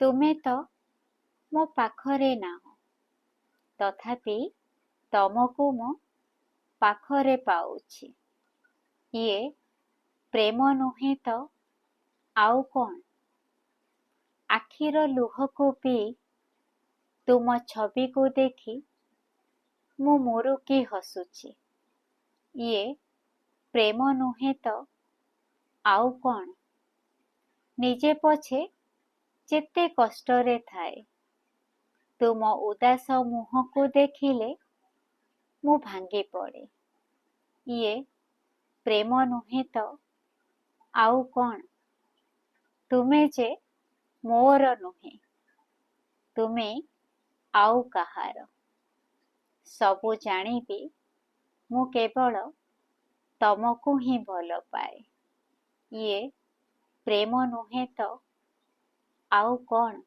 ତୁମେ ତ ମୋ ପାଖରେ ନାହଁ, ତଥାପି ତମକୁ ମୁଁ ପାଖରେ ପାଉଛି। ଇଏ ପ୍ରେମ ନୁହେଁ ତ ଆଉ କ'ଣ? ଆଖିର ଲୁହକୁ ପିଇ ତୁମ ଛବିକୁ ଦେଖି ମୁଁ ମୁରୁକି ହସୁଛି। ଇଏ ପ୍ରେମ ନୁହେଁ ତ ଆଉ କ'ଣ? ନିଜେ ପଛେ ଯେତେ କଷ୍ଟରେ ଥାଏ, ତୁମ ଉଦାସ ମୁହଁକୁ ଦେଖିଲେ ମୁଁ ଭାଙ୍ଗିପଡ଼େ। ଇଏ ପ୍ରେମ ନୁହେଁ ତ ଆଉ କ'ଣ? ତୁମେ ଯେ ମୋର ନୁହେଁ, ତୁମେ ଆଉ କାହାର। ସବୁ ଜାଣିବି ମୁଁ କେବଳ ତମକୁ ହିଁ ଭଲପାଏ। ଇଏ ପ୍ରେମ ନୁହେଁ ତ ଆଉ କ'ଣ?